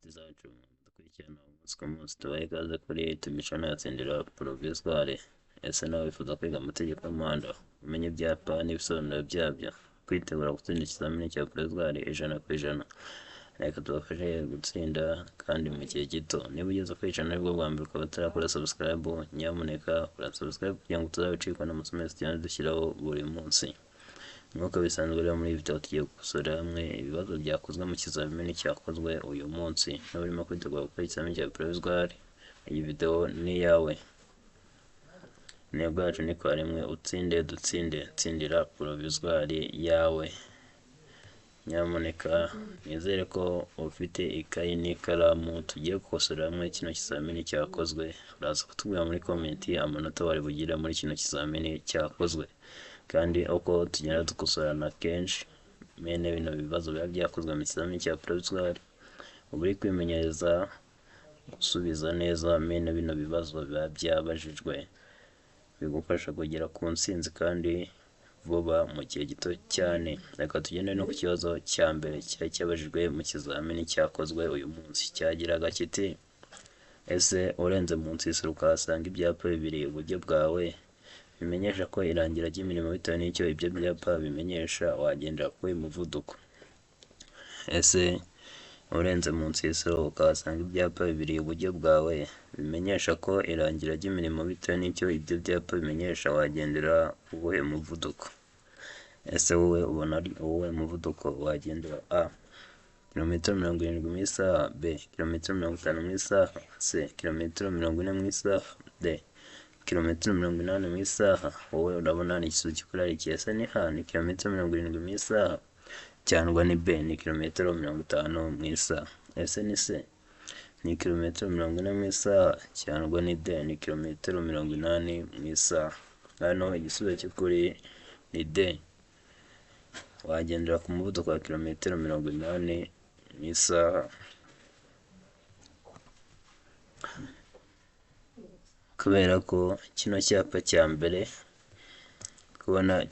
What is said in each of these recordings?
Inshuti zacu dukurikirana umunsi ku munsi, tubahe ikaze kuri Tubishana Yatsindira Provisoire. Ese nawe wifuza kwiga amategeko y'umuhanda, umenya ibyapa n'ibisobanuro byabyo, kwitegura gutsinda ikizamini cya Provisoire 100%? Reka tubafashe gutsinda kandi mu gihe gito. Niba ugeze kuri channel aribwo bwa mbere ukaba utarakora subscribe, nyamuneka kora subscribe kugira ngo utazabicikwa n'amasomo yose tugenda dushyiraho buri munsi. Nk'uko bisanzwe rero, muri iyi video tugiye gukosora hamwe ibibazo byakozwe mu kizamini cyakozwe uyu munsi. Niba urimo kwitegura gukora ikizamini cya Provisoire, iyi video ni iyawe. Intego yacu ni kwa rimwe utsinde, dutsinde, tsindira Provisoire yawe. Nyamuneka nizere ko ufite ikayi n'ikaramu, tugiye gukosora hamwe kino kizamini cyakozwe. Uraza kutubwira muri comment amanota wari bugire muri kino kizamini cyakozwe. Kandi uko tugenda dukosorana kenshi mene bino bibazo biba byakozwe mu kizamini cya Provisoire, uba uri kwimenyereza gusubiza neza mene bino bibazo biba byabajijwe, bigufasha kugera ku ntsinzi kandi vuba mu gihe gito cyane. Reka tugende no ku kibazo cya mbere cyari cyabajijwe mu kizamini cyakozwe uyu munsi. Cyagiraga kiti: ese urenze mu nsisiro ukahasanga ibyapa bibiri iburyo bwawe bimenyesha ko irangira ry'imirimo, bitewe n'icyo ibyo byapa bimenyesha wagendera kuri uyu muvuduko? Ese urenze mu nsisiro ukahasanga ibyapa bibiri iburyo bwawe bimenyesha ko irangira ry'imirimo, bitewe n'icyo ibyo byapa bimenyesha wagendera uwuhe muvuduko? Ese wowe ubona ari uwuhe muvuduko wagendera? A, kilometero 70 mu isaha; B, kilometero 50 mu isaha; C, kilometero 40 mu isaha; D, kilometero 80 mu isaha. Wowe urabona ni igisubizo kikurarikiye. Ese ni A, ni kilometero 70 mu isaha, cyangwa ni B, ni kilometero 50 mu isaha? Ese ni C, ni kilometero 40 mu isaha, cyangwa ni D, ni kilometero 80 mu isaha? Hano igisubizo cy'ukuri ni D, wagendera ku muvuduko wa kilometero 80 mu isaha. Kubera ko kino cyapa cya mbere kubona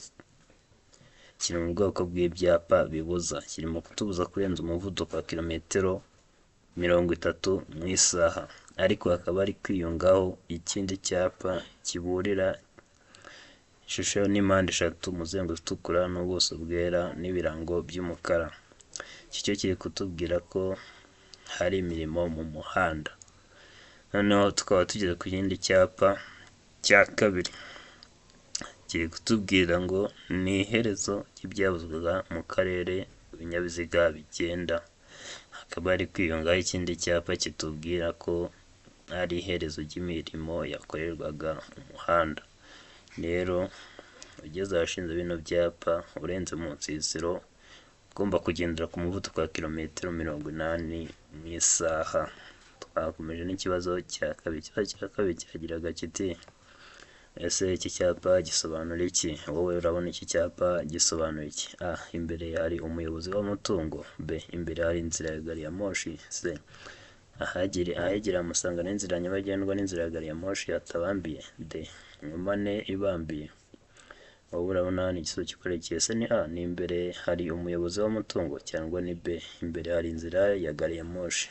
kiri mu bwoko bw'ibyapa bibuza, kirimo kutubuza kurenza umuvuduko wa kilometero 30 mu isaha, ariko hakaba hari kwiyungaho ikindi cyapa kiburira. Ishusho ni mpande eshatu, umuzenguruko utukura n'ubuso bwera n'ibirango by'umukara. Iki cyo kiri kutubwira ko hari imirimo mu muhanda. Noneho tukaba tugeze ku kindi cyapa cya kabiri, kiri kutubwira ngo ni iherezo ry'ibyabuzwaga mu karere ibinyabiziga bigenda. Hakaba hari kwiyungaho ikindi cyapa kitubwira ko ari iherezo ry'imirimo yakorerwaga mu muhanda. Rero ugeze ahashinze bino byapa, urenze mu nsisiro, ugomba kugendera ku muvuduko wa kilometero 80 mu isaha. Twakomeje n'ikibazo cya kabiri. Ikibazo cya kabiri cyagiraga kiti: ese iki cyapa gisobanura iki? Wowe urabona iki cyapa gisobanura iki? A, imbere hari umuyobozi w'amatungo; B, imbere hari inzira ya gari ya moshi; C, ahegereye amasangano y'inzira nyabagendwa n'inzira ya gari ya moshi hatabambiye; D, inkomane ibambiye. Wowe urabona hano igisubizo gikurikiye. Ese ni A, ni imbere hari umuyobozi w'amatungo, cyangwa ni B, imbere hari inzira ya gari ya moshi?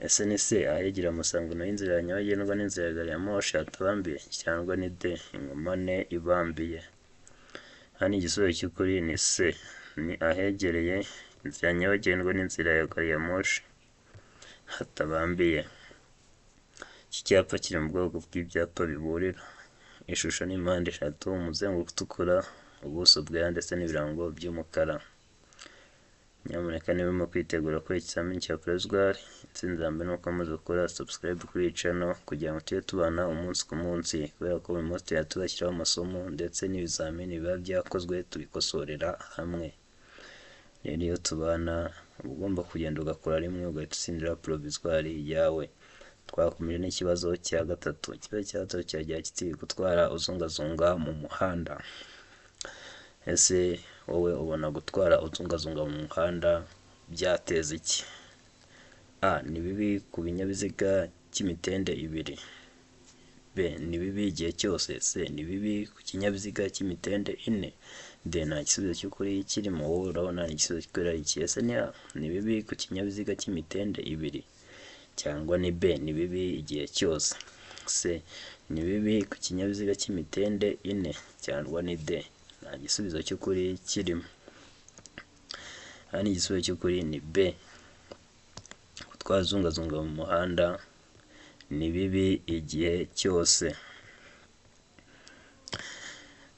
Ese ni C, ahegereye amasangano y'inzira nyabagendwa n'inzira ya gari ya moshi hatabambiye, cyangwa ni D, inkomane ibambiye? Hano igisubizo cy'ukuri ni C, ni ahegereye inzira nyabagendwa n'inzira ya gari ya moshi hatabambiye. Iki cyapa kiri mu bwoko bw'ibyapa biburira. Ishusho ni mpande eshatu, umuzenguruko utukura, ubuso bwera ndetse n'ibirango by'umukara. Nyamuneka niba urimo kwitegura gukora ikizamini cya Provisoire, intsinzi ya mbere ni uko wamaze gukora subscribe kuri iyi channel kugira ngo tujye tubana umunsi ku munsi, kubera ko buri munsi tujya tubashyiraho amasomo ndetse n'ibizamini biba byakozwe tubikosorera hamwe. Rero iyo tubana uba ugomba kugenda ugakora rimwe ugahita utsindira Provisoire yawe. Twakomeje n'ikibazo cya gatatu. Ikibazo cya gatatu cyagira kiti: gutwara uzungazunga mu muhanda. Ese wowe ubona gutwara uzungazunga mu muhanda byateza iki? A, ni bibi ku binyabiziga cy'imitende ibiri. B ni bibi igihe cyose. C ni bibi ku kinyabiziga cy'imitende ine. D nta gisubizo cy'ukuri kirimo. Wowe urabona igisubizo cy'ukuri ari iki? Ese ni A ni bibi ku kinyabiziga cy'imitende ibiri, cyangwa ni B ni bibi igihe cyose, C ni bibi ku kinyabiziga cy'imitende ine, cyangwa ni D nta gisubizo cy'ukuri kirimo. Hano igisubizo cy'ukuri ni B. Gutwara uzungazunga mu muhanda ni bibi igihe cyose.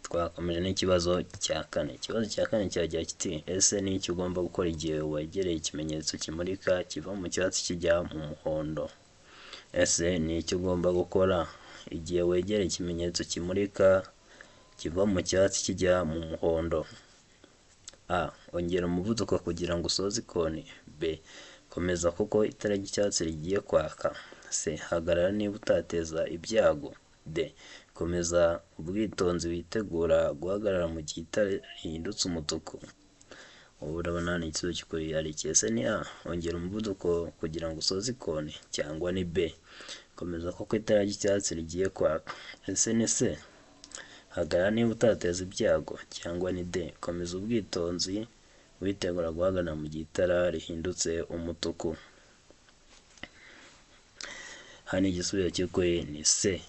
Twakomeje n'ikibazo cya kane. Ikibazo cya kane cyagira kiti: ese ni iki ugomba gukora igihe wegereye ikimenyetso kimurika kiva mu cyatsi kijya mu muhondo? Ese ni iki ugomba gukora igihe wegereye ikimenyetso kimurika kiva mu cyatsi kijya mu muhondo? A. Ongera umuvuduko kugira ngo usoze ikoni. B. Komeza kuko itara ry'icyatsi rigiye kwaka. C. Hagarara niba utateza ibyago. D. Komeza ubwitonzi witegura guhagarara mu gihe itara rihindutse umutuku. Ubu urabona ni igisubizo cy'ukuri ari iki? Ese ni A ongera umuvuduko kugira ngo usoze ikoni, cyangwa ni B komeza kuko itara ry'icyatsi rigiye kwaka. Ese ni C hagarara niba utateza ibyago, cyangwa ni D komeza ubwitonzi witegura guhagarara mu gihe itara rihindutse umutuku. Hano igisubizo cy'ukuri ni C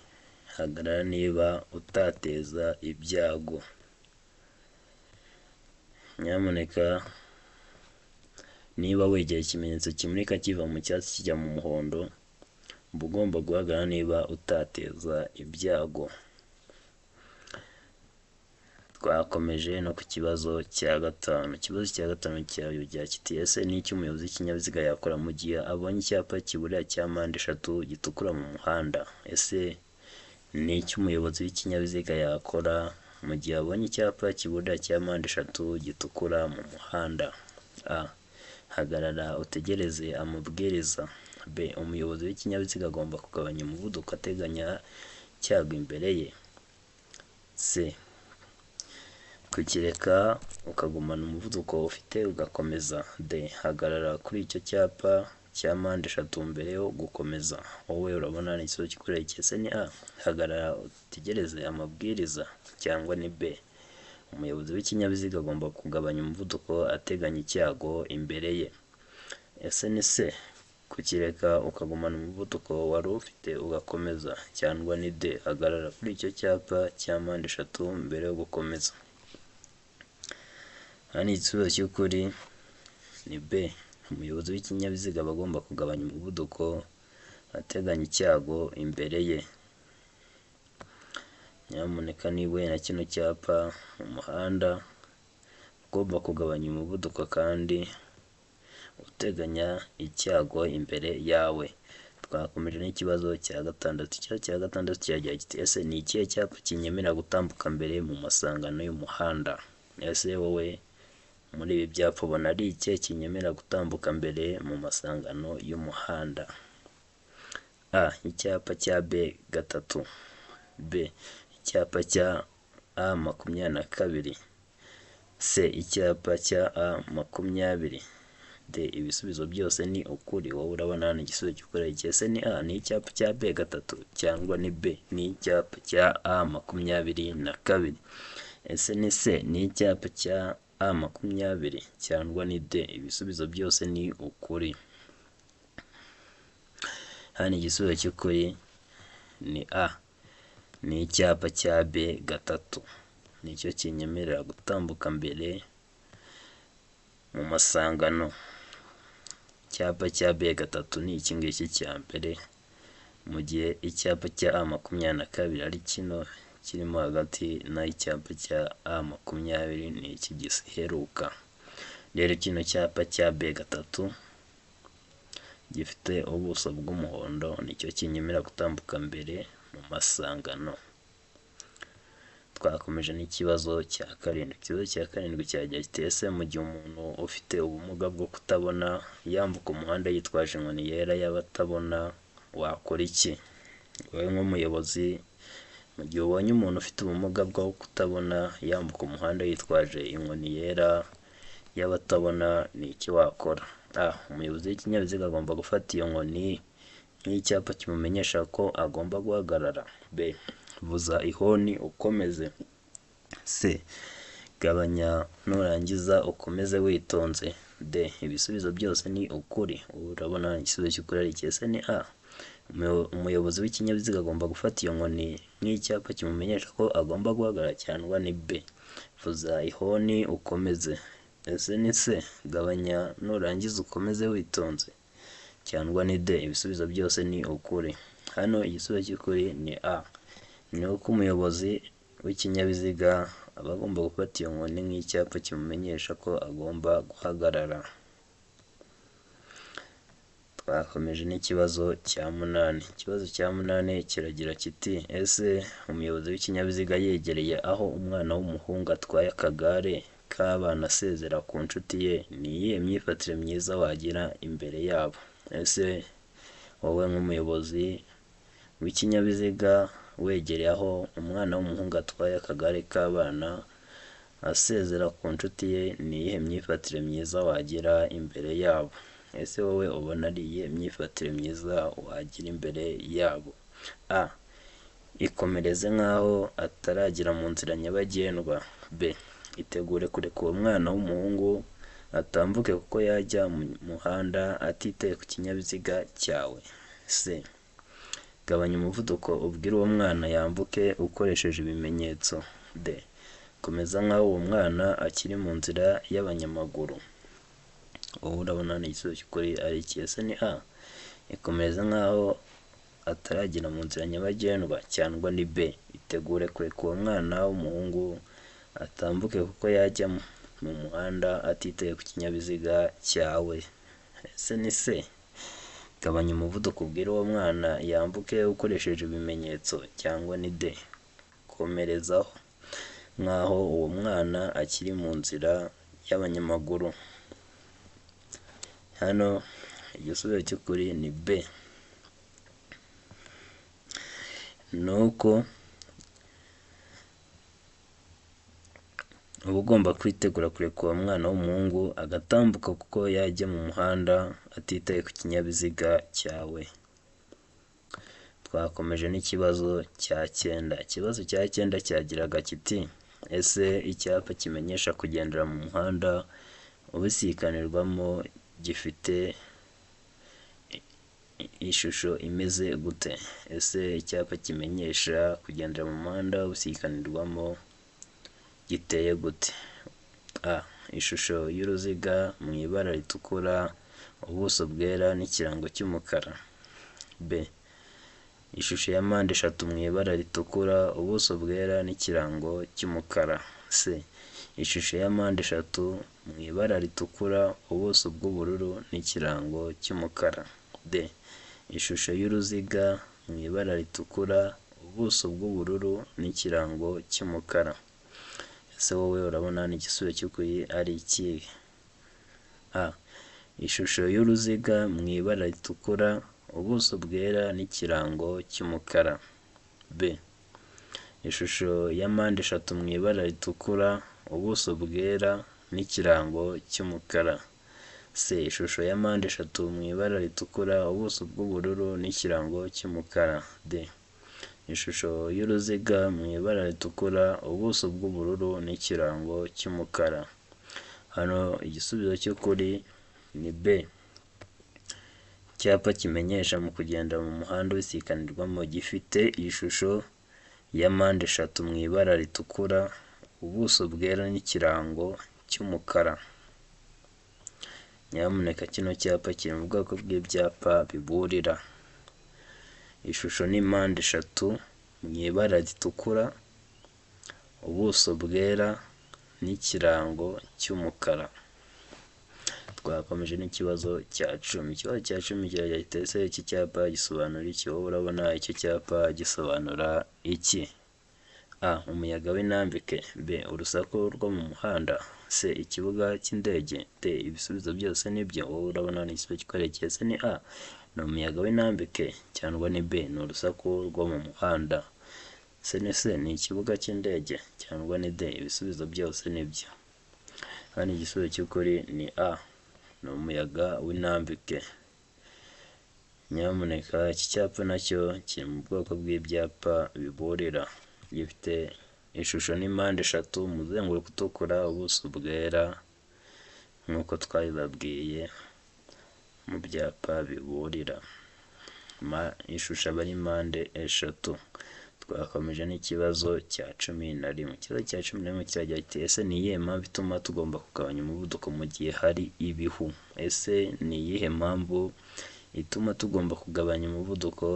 hagarara niba utateza ibyago. Nyamuneka niba wegeye ikimenyetso kimurika kiva mu cyatsi kijya mu muhondo, uba ugomba guhagarara niba utateza ibyago. Twakomeje no ku kibazo cya gatanu. Ikibazo cya gatanu cyagira kiti: ese ni iki umuyobozi w'ikinyabiziga yakora mu gihe abonye icyapa kiburira cya mpande eshatu gitukura mu muhanda? Ese ni iki umuyobozi w'ikinyabiziga yakora mu gihe abonye icyapa kiburira cya mpande eshatu gitukura mu muhanda? A. Hagarara utegereze amabwiriza. B. Umuyobozi w'ikinyabiziga agomba kugabanya umuvuduko ateganya icyago imbere ye. C. Kukireka ukagumana umuvuduko ufite ugakomeza. D. Hagarara kuri icyo cyapa cya mpande eshatu mbere yo gukomeza. Wowe urabona ni igisubizo cy'ukuri iki? Ese ni A hagarara utegereze amabwiriza, cyangwa ni B umuyobozi w'ikinyabiziga agomba kugabanya umuvuduko ateganya icyago imbere ye. Ese ni C kukireka ukagumana umuvuduko wari ufite ugakomeza, cyangwa ni D hagarara kuri icyo cyapa cya mpande eshatu mbere yo gukomeza. Hano igisubizo cy'ukuri ni B umuyobozi w'ikinyabiziga aba agomba kugabanya umuvuduko ateganya icyago imbere ye. Nyamuneka niba uhuye na kino cyapa mu muhanda, ugomba kugabanya umuvuduko kandi uteganya icyago imbere yawe. Twakomeje n'ikibazo cya gatandatu. Ikibazo cya gatandatu kiragira kiti: ese ni ikihe cyapa kinyemerera gutambuka mbere mu masangano y'umuhanda? Ese wowe muri ibi byapa ubona ari ikihe kinyemerera gutambuka mbere mu masangano y'umuhanda? A. Icyapa cya B gatatu. B. Icyapa cya A 22. C. Icyapa cya A 20. D. Ibisubizo byose ni ukuri. Wowe urabona hano igisubizo cy'ukuri iki? Ese ni A ni icyapa cya B gatatu, cyangwa ni B ni icyapa cya A 22? Ese ni C ni icyapa cya A 20, cyangwa ni D? Ibisubizo byose ni ukuri. Hano igisubizo cy'ukuri ni A ni icyapa cya B gatatu, nicyo kinyemerera gutambuka mbere mu masangano. Icyapa cya B gatatu ni iki ngiki cya mbere, mu gihe icyapa cya A 22 ari kino kirimo hagati, naho icyapa cya A 20 ni iki giheruka. Rero kino cyapa cya B gatatu gifite ubuso bw'umuhondo nicyo kinyemerera gutambuka mbere mu masangano. Twakomeje n'ikibazo cya karindwi. Ikibazo cya karindwi cyagira kiti: ese mu gihe umuntu ufite ubumuga bwo kutabona yambuka umuhanda yitwaje inkoni yera y'abatabona wakora iki? Wowe nk'umuyobozi, mu gihe ubonye umuntu ufite ubumuga bwo kutabona yambuka umuhanda yitwaje inkoni yera y'abatabona, ni iki wakora? A. Umuyobozi w'ikinyabiziga agomba gufata iyo nkoni nk'icyapa kimumenyesha ko agomba guhagarara. B. Vuza ihoni ukomeze. C. Gabanya nurangiza ukomeze witonze. D. Ibisubizo byose ni ukuri. Urabona igisubizo cy'ukuri ari iki? Ese ni A. Umuyobozi w'ikinyabiziga agomba gufata iyo nkoni nk'icyapa kimumenyesha ko agomba guhagarara, cyangwa ni B. Vuza ihoni ukomeze. Ese ni C. Gabanya nurangiza ukomeze witonze, cyangwa ni D. Ibisubizo byose ni ukuri. Hano igisubizo cy'ukuri ni A. Ni uko umuyobozi w'ikinyabiziga aba agomba gufata iyo nkoni nk'icyapa kimumenyesha ko agomba guhagarara. Twakomeje n'ikibazo cya munani. Ikibazo cya munani kiragira kiti: ese umuyobozi w'ikinyabiziga yegereye aho umwana w'umuhungu atwaye akagare k'abana asezera ku nshuti ye, ni iyihe myifatire myiza wagira imbere yabo? Ese wowe nk'umuyobozi w'ikinyabiziga wegereye aho umwana w'umuhungu atwaye akagare k'abana asezera ku nshuti ye, ni iyihe myifatire myiza wagira imbere yabo? Ese wowe ubona ari iyihe myifatire myiza wagira imbere yabo? A. Ikomereze nk'aho ataragera mu nzira nyabagendwa. B. Itegure kureka uwo mwana w'umuhungu atambuke kuko yajya mu muhanda atitaye ku kinyabiziga cyawe. C. Gabanya umuvuduko ubwire uwo mwana yambuke ukoresheje ibimenyetso. D. Komeza nk'aho uwo mwana akiri mu nzira y'abanyamaguru. Wowe urabona ni igisubizo cy'ukuri ari iki? Ese ni A. Ikomereza nk'aho ataragera mu nzira nyabagendwa, cyangwa ni B. Itegure kureka uwo mwana w'umuhungu atambuke kuko yajya mu muhanda atitaye ku kinyabiziga cyawe. Ese ni C. Gabanya umuvuduko ubwire uwo mwana yambuke ukoresheje ibimenyetso, cyangwa ni D. Komerezaho nk'aho uwo mwana akiri mu nzira y'abanyamaguru. Hano igisubizo cy'ukuri ni B. Ni uko uba ugomba kwitegura kureka uwo mwana w'umuhungu agatambuka kuko yajya mu muhanda atitaye ku kinyabiziga cyawe. Twakomeje n'ikibazo cya cyenda. Ikibazo cya cyenda cyagiraga kiti: ese icyapa kimenyesha kugendera mu muhanda ubisikanirwamo gifite ishusho imeze gute? Ese icyapa kimenyesha kugendera mu muhanda ubisikanirwamo giteye gute? A. Ishusho y'uruziga mu ibara ritukura, ubuso bwera n'ikirango cy'umukara. B. Ishusho ya mpande eshatu mu ibara ritukura, ubuso bwera n'ikirango cy'umukara. C. Ishusho ya mpande eshatu mu ibara ritukura, ubuso bw'ubururu n'ikirango cy'umukara. D. Ishusho y'uruziga mu ibara ritukura, ubuso bw'ubururu n'ikirango cy'umukara. Ese wowe urabona igisubizo cy'ukuri ari ikihe? A. Ishusho y'uruziga mu ibara ritukura, ubuso bwera n'ikirango cy'umukara. B. Ishusho ya mpande eshatu mu ibara ritukura, ubuso bwera n'ikirango cy'umukara. C. Ishusho ya mpande eshatu mu ibara ritukura, ubuso bw'ubururu n'ikirango cy'umukara. D. Ishusho y'uruziga mu ibara ritukura, ubuso bw'ubururu n'ikirango cy'umukara. Hano igisubizo cy'ukuri ni B. Icyapa kimenyesha mu kugenda mu muhanda ubisikanirwamo gifite ishusho ya mpande eshatu mu ibara ritukura, ubuso bwera n'ikirango cy'umukara. Nyamuneka kino cyapa kiri mu bwoko bw'ibyapa biburira. Ishusho ni mpande eshatu mu ibara ritukura, ubuso bwera n'ikirango cy'umukara. Twakomeje n'ikibazo cya cumi. Ikibazo cya cumi kiragira kiti: ese iki cyapa gisobanura iki? Wowe urabona icyo cyapa gisobanura iki? A. Umuyaga w'intambike. B. Urusaku rwo mu muhanda. C. Ikibuga cy'indege. D. Ibisubizo byose nibyo. Wowe urabona ni igisubizo kikwerekeye. Ese ni A. Ni umuyaga w'intambike, cyangwa ni B. Ni urusaku rwo mu muhanda. C ni C. Ni ikibuga cy'indege, cyangwa ni D. Ibisubizo byose nibyo. Hano igisubizo cy'ukuri ni A. Ni umuyaga w'intambike. Nyamuneka iki cyapa nacyo kiri mu bwoko bw'ibyapa biburira, gifite ishusho n'impande eshatu, umuzenguruko utukura, ubuso bwera, nk'uko twabibabwiye mu byapa biburira. Ishusho aba ari impande eshatu. Twakomeje n'ikibazo cya 11. Ikibazo cya 11 kiragira kiti: ese ni iyihe mpamvu ituma tugomba kugabanya umuvuduko mu gihe hari ibihu? Ese ni iyihe mpamvu ituma tugomba kugabanya umuvuduko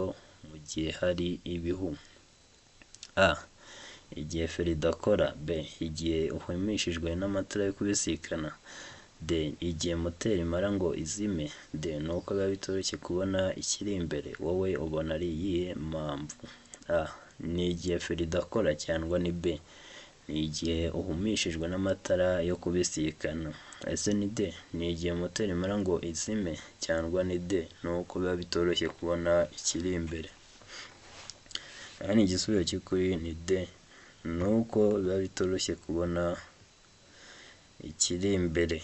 mu gihe hari ibihu? A. Igihe feri idakora. B. Igihe uhumishijwe n'amatara yo kubisikana. D. Igihe moteri imara ngo izime. D. Ni uko biba bitoroshye kubona ikiri imbere. Wowe ubona ari iyihe mpamvu? A. Ni igihe feri idakora, cyangwa ni B. Ni igihe uhumishijwe n'amatara yo kubisikana. Ese ni D. Ni igihe moteri imara ngo izime, cyangwa ni D. Ni uko biba bitoroshye kubona ikiri imbere. Hano igisubizo cy'ukuri ni D. Ni uko biba bitoroshye kubona ikiri imbere.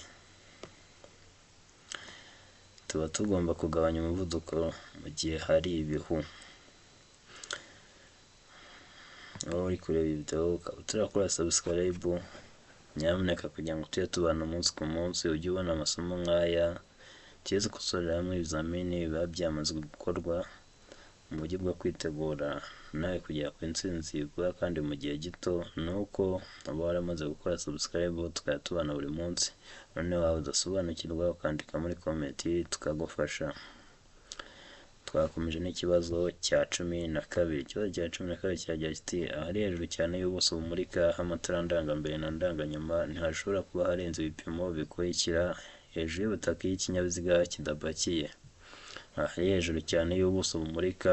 Tuba tugomba kugabanya umuvuduko mu gihe hari ibihu. Aho uri kureba iyi video ukaba utarakora subscribe, nyamuneka kugira ngo tujye tubana umunsi ku munsi, ujye ubona amasomo nk'aya, tujye dukosorera hamwe ibizamini biba byamaze gukorwa mu buryo bwo kwitegura nawe kugera ku ntsinzi vuba kandi mu gihe gito. Ni uko uba waramaze gukora subscribe tukajya tubana buri munsi. Noneho waba udasobanukirwa ukandika muri comment tukagufasha. Twakomeje n'ikibazo cya 12. Ikibazo cya 12 kiragira kiti: ahari hejuru cyane y'ubuso bumurika amatara ndangambere na ndanganyuma ntihashobora kuba harenze ibipimo bikurikira hejuru y'ubutaka iyo ikinyabiziga kidapakiye. Ahari hejuru cyane y'ubuso bumurika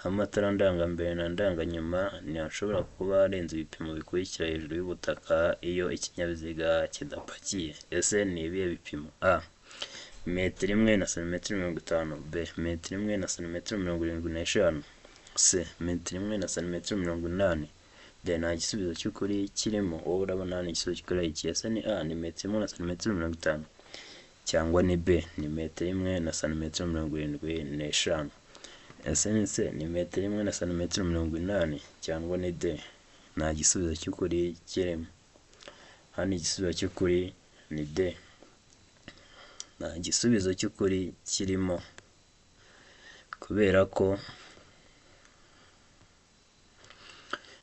amatara ndangambere na ndanganyuma ntihashobora kuba harenze ibipimo bikurikira hejuru y'ubutaka iyo ikinyabiziga kidapakiye. Ese ni ibihe bipimo? A. Metero 1 na santimetero 50. B. Metero 1 na santimetero 75. C. Metero 1 na santimetero 80. D. Nta gisubizo cy'ukuri kirimo. Wowe urabona hano igisubizo cy'ukuri iki? Ese ni A. Ni metero 1 na santimetero 50, cyangwa ni B. Ni metero 1 na santimetero 75. Ese ni C. Ni metero 1 na santimetero 80, cyangwa ni D. Nta gisubizo cy'ukuri kirimo. Hano igisubizo cy'ukuri ni D. Nta gisubizo cy'ukuri kirimo, kubera ko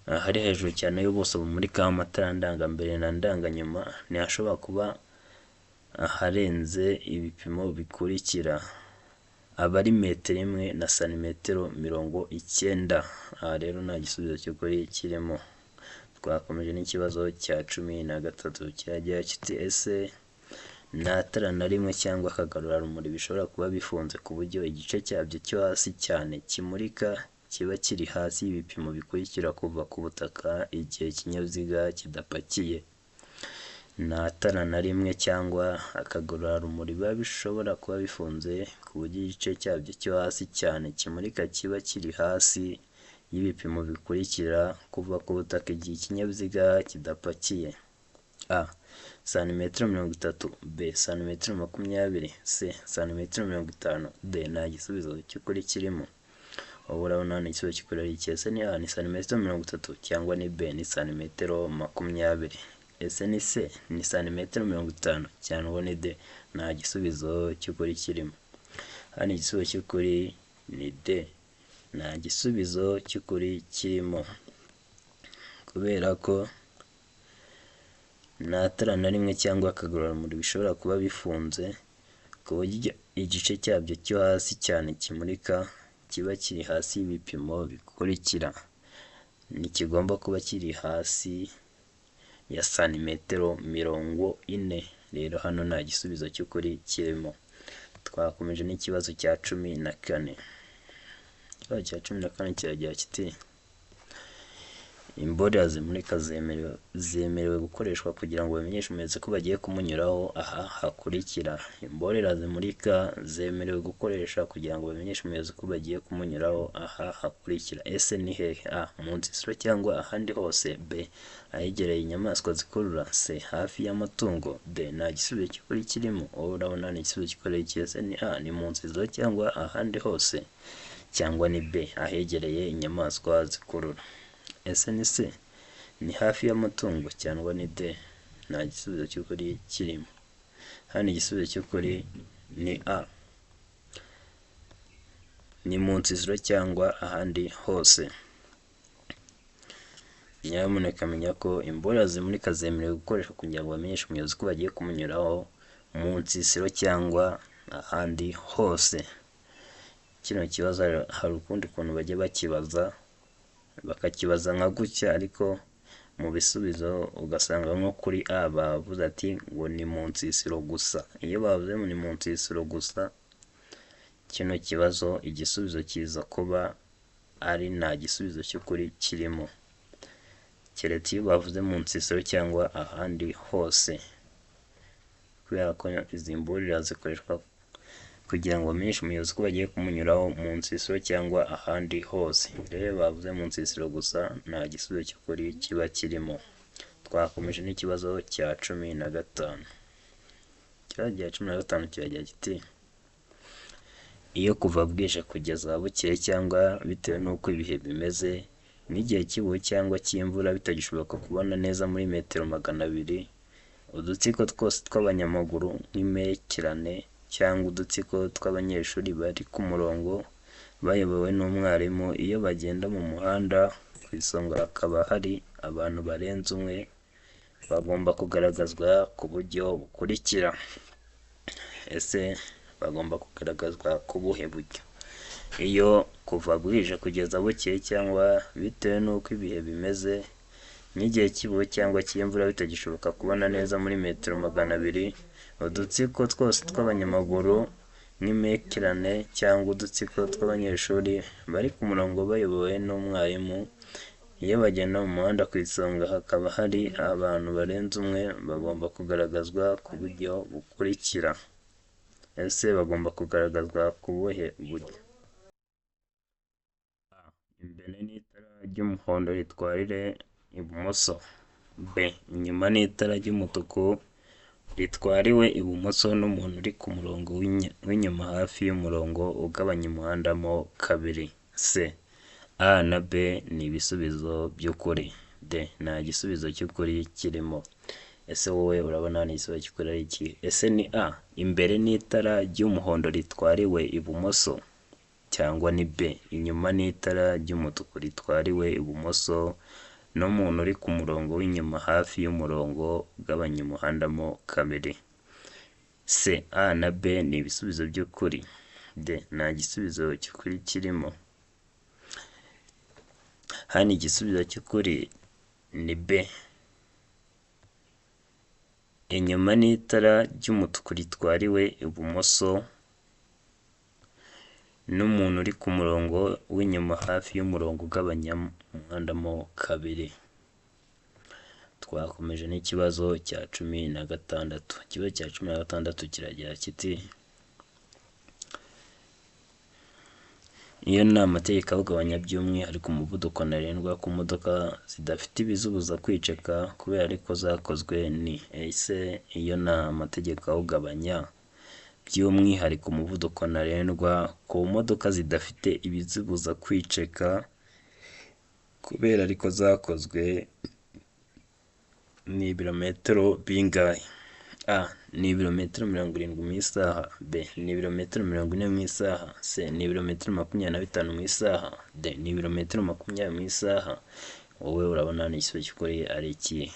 ahari hejuru cyane y'ubuso bumurika amatara ndangambere na ndanganyuma ntihashobora kuba aharenze ibipimo bikurikira. Aba ari metero 1 na santimetero 90. Aha rero nta gisubizo cy'ukuri kirimo. Twakomeje n'ikibazo cya 13 kiragira kiti: ese nta tara na rimwe cyangwa akagarurarumuri bishobora kuba bifunze ku buryo igice cyabyo cyo hasi cyane kimurika kiba kiri hasi y'ibipimo bikurikira kuva ku butaka igihe ikinyabiziga kidapakiye. Nta tara na rimwe cyangwa akagarurarumuri biba bishobora kuba bifunze ku buryo igice cyabyo cyo hasi cyane kimurika kiba kiri hasi y'ibipimo bikurikira kuva ku butaka igihe ikinyabiziga kidapakiye. A. Santimetero 30. B. Santimetero 20. C. Santimetero 50. D. Nta gisubizo cy'ukuri kirimo. Wowe urabona hano igisubizo cy'ukuri ari iki? Ese ni A. Ni santimetero 30, cyangwa ni B. Ni santimetero 20. Ese ni C. Ni santimetero 50, cyangwa ni D. Nta gisubizo cy'ukuri kirimo. Hano igisubizo cy'ukuri ni D. Nta gisubizo cy'ukuri kirimo, kubera ko nta tara na rimwe cyangwa akagarurarumuri bishobora kuba bifunze ku buryo igice cyabyo cyo hasi cyane kimurika kiba kiri hasi y'ibipimo bikurikira. Ntikigomba kuba kiri hasi ya santimetero 40. Rero hano nta gisubizo cy'ukuri kirimo. Twakomeje n'ikibazo cya 14. Ikibazo cya 14 kiragira kiti: Imborera zimurika zemerewe gukoreshwa kugira ngo bamenyeshe umuyobozi ko bagiye kumunyuraho aha hakurikira. Imborera zimurika zemerewe gukoresha kugira ngo bamenyeshe umuyobozi ko bagiye kumunyuraho aha hakurikira. Ese ni hehe? A. Mu nsisiro cyangwa ahandi hose. B. Ahegereye inyamaswa zikurura. C. Hafi y'amatungo. D. Nta gisubizo cy'ukuri kirimo. Wowe urabona ni igisubizo cy'ukuri iki? Ese ni A. Ni mu nsisiro cyangwa ahandi hose, cyangwa ni B. Ahegereye inyamaswa zikurura. Ese ni C. Ni hafi y'amatungo, cyangwa ni D. Nta gisubizo cy'ukuri kirimo. Hano igisubizo cy'ukuri ni A. Ni mu nsisiro cyangwa ahandi hose. Nyamuneka menya ko imborera zimurika zemerewe gukoreshwa kugira ngo bamenyeshe umuyobozi ko bagiye kumunyuraho mu nsisiro cyangwa ahandi hose. Kino kibazo hari ukundi kuntu bajya bakibaza, bakakibaza nka gutya, ariko mu bisubizo ugasanga nko kuri A bavuze ati ngo ni mu nsisiro gusa. Iyo bavuze ngo ni mu nsisiro gusa, kino kibazo igisubizo kiza kuba ari nta gisubizo cy'ukuri kirimo, keretse iyo bavuze mu nsisiro cyangwa ahandi hose, kubera ko izi mburira zikoreshwa kugira ngo bamenyeshe umuyobozi ko bagiye kumunyuraho mu nsisiro cyangwa ahandi hose. Rero iyo bavuze mu nsisiro gusa nta gisubizo cy'ukuri kiba kirimo. Twakomeje n'ikibazo cya 15. Ikibazo cya 15 kiragira kiti: iyo kuva bwije kugeza bukeye cyangwa bitewe n'uko ibihe bimeze, n'igihe cy'ibihu cyangwa cy'imvura bitagishoboka kubona neza muri metero 200, udutsiko twose tw'abanyamaguru nk'imperekerane cyangwa udutsiko tw'abanyeshuri bari ku murongo bayobowe n'umwarimu, iyo bagenda mu muhanda ku isonga hakaba hari abantu barenze umwe, bagomba kugaragazwa ku buryo bukurikira. Ese bagomba kugaragazwa ku buhe buryo? Iyo kuva bwije kugeza bukeye cyangwa bitewe n'uko ibihe bimeze, n'igihe cy'ibihu cyangwa cy'imvura bitagishoboka kubona neza muri metero 200, udutsiko twose tw'abanyamaguru nk'imperekerane cyangwa udutsiko tw'abanyeshuri bari ku murongo bayobowe n'umwarimu, iyo bagenda mu muhanda ku isonga hakaba hari abantu barenze umwe, bagomba kugaragazwa ku buryo bukurikira. Ese bagomba kugaragazwa ku buhe buryo? A. Imbere n'itara ry'umuhondo ritwarire ibumoso. B. Inyuma n'itara ry'umutuku ritwariwe ibumoso n'umuntu uri ku murongo w'inyuma hafi y'umurongo ugabanya umuhanda mo kabiri. C. A na B ni ibisubizo by'ukuri. D. Nta gisubizo cy'ukuri kirimo. Ese wowe urabona ni igisubizo cy'ukuri ari iki? Ese ni A. Imbere n'itara ry'umuhondo ritwariwe ibumoso, cyangwa ni B. Inyuma n'itara ry'umutuku ritwariwe ibumoso n'umuntu uri ku murongo w'inyuma hafi y'umurongo ugabanya umuhanda mo kabiri. C. A na B ni ibisubizo by'ukuri. D. Nta gisubizo cy'ukuri kirimo. Hano igisubizo cy'ukuri ni B. Inyuma n'itara ry'umutuku ritwariwe ibumoso n'umuntu uri ku murongo w'inyuma hafi y'umurongo ugabanya umuhanda mo kabiri. Twakomeje n'ikibazo cya 16. Ikibazo cya 16 kiragira kiti: iyo nta mategeko awugabanya by'umwihariko umuvuduko ntarengwa ku modoka zidafite ibizibuza kwiceka kubera ariko zakozwe ni. Ese iyo nta mategeko awugabanya by'umwihariko umuvuduko ntarengwa ku modoka zidafite ibizibuza kwiceka kubera ariko zakozwe ni ibirometero bingahe? A. Ni ibirometero 70 mu isaha. B. Ni ibirometero 40 mu isaha. C. Ni ibirometero 25 mu isaha. D. Ni ibirometero 20 mu isaha. Wowe urabona ni igisubizo cy'ukuri ari ikihe?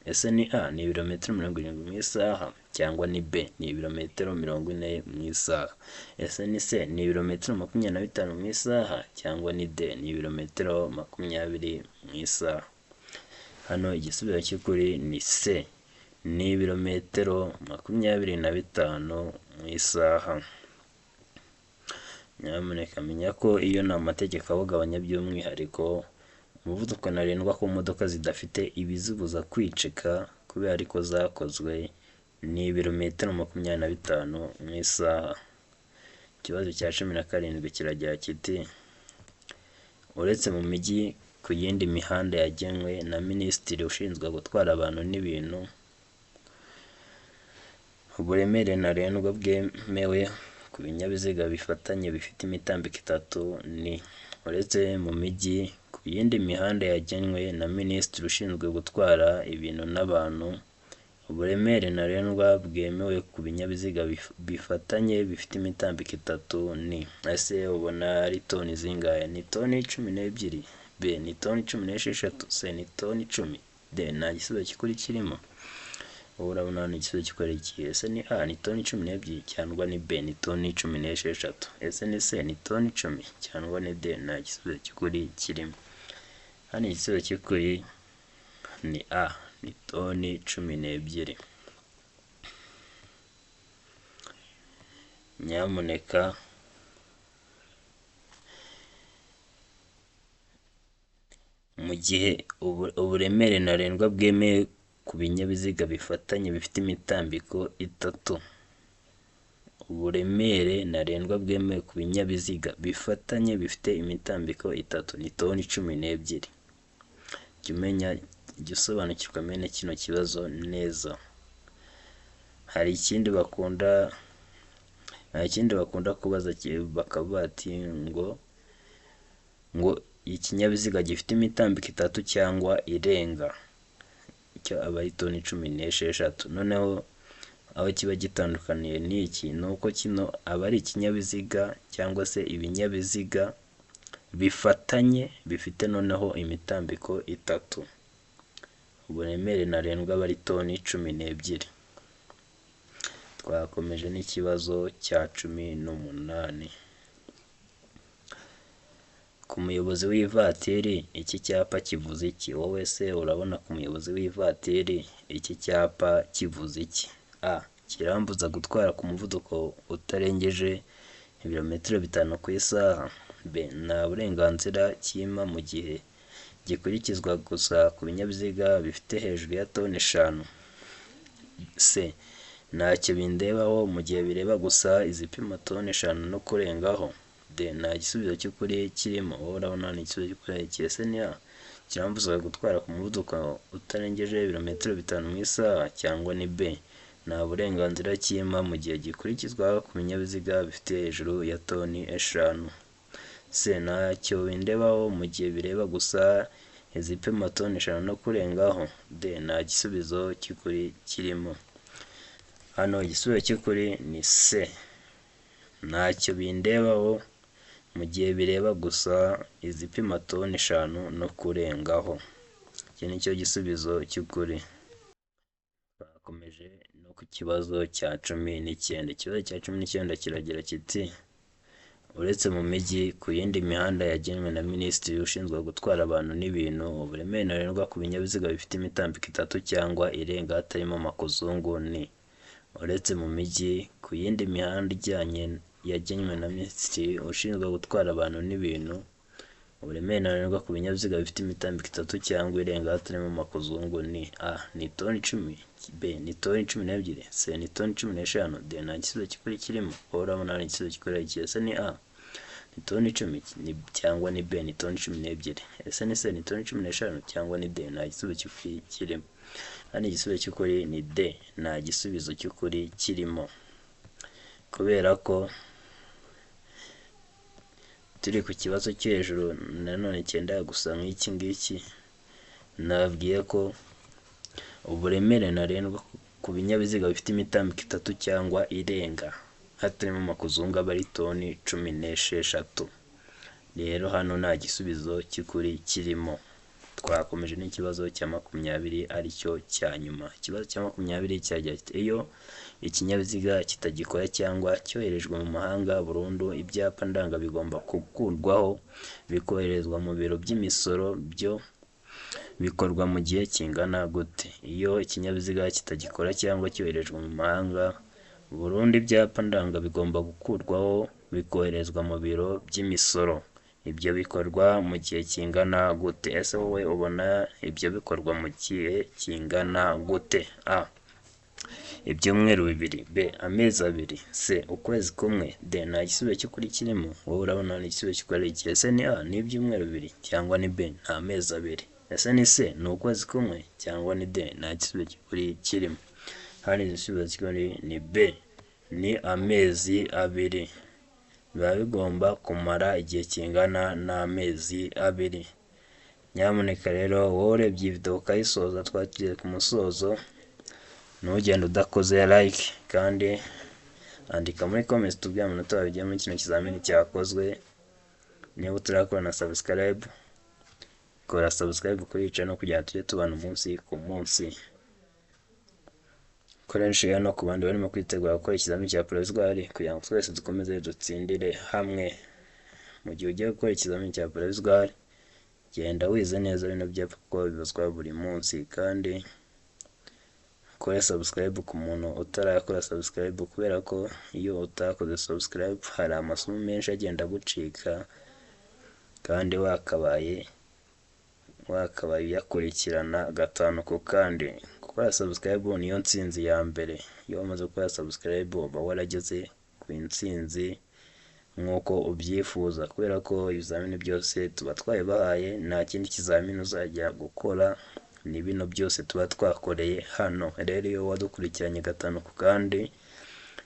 Ese ni A. Ni ibirometero 70 mu isaha, cyangwa ni B. Ni ibirometero 40 mu isaha. Ese ni C. Ni ibirometero 25 mu isaha, cyangwa ni D. Ni ibirometero 20 mu isaha. Hano igisubizo cy'ukuri ni C. Ni ibirometero 25 mu isaha. Nyamuneka menya ko iyo nta mategeko awugabanya by'umwihariko Umuvuduko ntarengwa ku modoka zidafite ibizibuza kwicika kubera ariko zakozwe ni ibirometero 25 mu isaha. Ikibazo cya 17 kiragira kiti uretse mu mijyi ku yindi mihanda yagenwe na minisitiri ushinzwe gutwara abantu n'ibintu, uburemere ntarengwa bwemewe ku binyabiziga bifatanye bifite imitambiko itatu ni uretse mu mijyi ku yindi mihanda yagenwe na minisitiri ushinzwe gutwara ibintu n'abantu, uburemere ntarengwa bwemewe ku binyabiziga bifatanye bifite imitambiko itatu ni ese ubona ari toni zingahe? Ni toni 12, B ni toni 16, C ni toni 10, D nta gisubizo cy'ukuri kirimo. Wowe urabona hano igisubizo cy'ukuri ari ikihe? Ese ni A ni toni 12 cyangwa ni B ni toni 16? Ese ni C ni toni 10 cyangwa ni D nta gisubizo cy'ukuri kirimo? Hano igisubizo cy'ukuri ni A ni toni 12. Nyamuneka mu gihe uburemere ntarengwa bwemewe ku binyabiziga bifatanye bifite imitambiko itatu, uburemere ntarengwa bwemewe ku binyabiziga bifatanye bifite imitambiko itatu ni toni 12. Jya umenya, jya usobanukirwa mene kino kibazo neza. Hari ikindi bakunda kubaza bakavuga ati ngo ikinyabiziga gifite imitambiko itatu cyangwa irenga, icyo aba ari toni 16. Noneho aho kiba gitandukaniye n'iki ni uko kino aba ari ikinyabiziga cyangwa se ibinyabiziga bifatanye bifite noneho imitambiko itatu. Uburemere ntarengwa aba ari toni 12. Twakomeje n'ikibazo cya 18. Ku muyobozi w'ivatiri iki cyapa kivuze iki? Wowe se urabona ku muyobozi w'ivatiri iki cyapa kivuze iki? A kirambuza gutwara ku muvuduko utarengeje ibirometero 5 ku isaha. B nta burenganzira kimpa mu gihe gikurikizwa gusa ku binyabiziga bifite hejuru ya toni 5. C ntacyo bindebaho mu gihe bireba gusa izipima toni 5 no kurengaho. D nta gisubizo cy'ukuri kirimo. Wowe urabona ni igisubizo cy'ukuri ari ikihe? Ese ni A kirambuza gutwara ku muvuduko utarengeje ibirometero 5 mu isaha cyangwa ni B nta burenganzira kimpa mu gihe gikurikizwa ku binyabiziga bifite hejuru ya toni 5. C ntacyo bindebaho mu gihe bireba gusa izipima toni 5 no kurengaho. D nta gisubizo cy'ukuri kirimo. Hano igisubizo cy'ukuri ni C ntacyo bindebaho mu gihe bireba gusa izipima toni 5 no kurengaho. Iki ni cyo gisubizo cy'ukuri. Twakomeje no ku kibazo cya 19. Ikibazo cya 19 kiragira kiti uretse mu mijyi ku yindi mihanda yagenwe na minisitiri ushinzwe gutwara abantu n'ibintu, uburemere ntarengwa ku binyabiziga bifite imitambiko itatu cyangwa irenga hatarimo makuzungu ni uretse mu mijyi ku yindi mihanda ijyanye yagenwe na minisitiri ushinzwe gutwara abantu n'ibintu, uburemere ntarengwa ku binyabiziga bifite imitambiko itatu cyangwa irenga hatarimo makuzungu ni A ni toni 10, B ni toni 12, C ni toni 15, D nta gisubizo cy'ukuri kirimo. Wowe urabona hano igisubizo cy'ukuri ari ikihe? Ese ni A ni toni 10 cyangwa ni B ni toni 12, ese ni C ni toni 15 cyangwa ni D nta gisubizo cy'ukuri kirimo. Hano igisubizo cy'ukuri ni D nta gisubizo cy'ukuri kirimo, kubera ko turi ku kibazo cyo hejuru nanone cyenda gusa nk'iki ngiki. Nababwiye ko uburemere ntarengwa ku binyabiziga bifite imitambiko itatu cyangwa irenga hatarimo makuzungu aba ari toni 16. Rero hano nta gisubizo cy'ukuri kirimo. Twakomeje n'ikibazo cya 20 aricyo cya nyuma. Ikibazo cya 20 cyagira kiti iyo ikinyabiziga kitagikora cyangwa cyoherejwe mu mahanga burundu, ibyapa ndanga bigomba gukurwaho bikoherezwa mu biro by'imisoro byo bikorwa mu gihe kingana gute? Iyo ikinyabiziga kitagikora cyangwa cyoherejwe mu mahanga burundu, ibyapa ndanga bigomba gukurwaho bikoherezwa mu biro by'imisoro. Ibyo bikorwa mu gihe kingana gute? Ese wowe ubona ibyo bikorwa mu gihe kingana gute? A, ibyumweru 2, B, amezi 2, C, ukwezi kumwe, D, nta gisubizo cy'ukuri kirimo. Wowe urabona igisubizo cy'ukuri ari iki? Ese ni A, ni ibyumweru 2, cyangwa ni B, ni amezi 2? Ese ni C, ni ukwezi kumwe, cyangwa ni D, nta gisubizo cy'ukuri kirimo? Hano igisubizo cy'ukuri ni B, ni amezi 2. Biba bigomba kumara igihe kingana n'amezi 2. Nyamuneka rero wowe urebye iyi video ukayisoza, twageze ku musozo, ntugende udakoze like, kandi andika muri comments tubwire amanota wawe ugiye muri kino kizamini cyakozwe. Niba utarakora na subscribe, kora subscribe kuri iyi channel kugira ngo tujye tubana umunsi ku munsi. Koresha no ku bandi barimo kwitegura gukora ikizamini cya provisoire kugira ngo twese dukomeze dutsindire hamwe. Mu gihe ugiye gukora ikizamini cya provisoire, genda wize neza bino byapa kuko bibazwa buri munsi, kandi kore subscribe ku muntu utarakora subscribe, kubera ko iyo utakoze subscribe hari amasomo menshi agenda agucika kandi wakabaye uyakurikirana gatanu ku kandi. Gukora subscribe niyo ntsinzi ya mbere. Iyo wamaze gukora subscribe uba warageze ku ntsinzi nk'uko ubyifuza, kubera ko ibizamini byose tuba twabibahaye, nta kindi kizamini uzajya gukora, ni bino byose tuba twakoreye hano. Rero iyo wadukurikiranye gatanu ku kandi,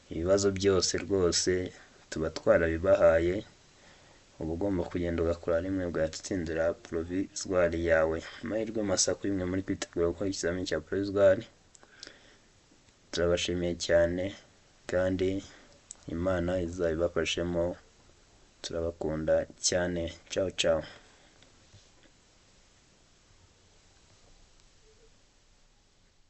ibibazo byose rwose tuba twarabibahaye, uba ugomba kugenda ugakora rimwe ugahita utsindira provisoire yawe. Amahirwe masa kuri mwe muri kwitegura gukora ikizamini cya provisoire, turabashimiye cyane kandi Imana izabibafashemo, turabakunda cyane. Ciao ciao.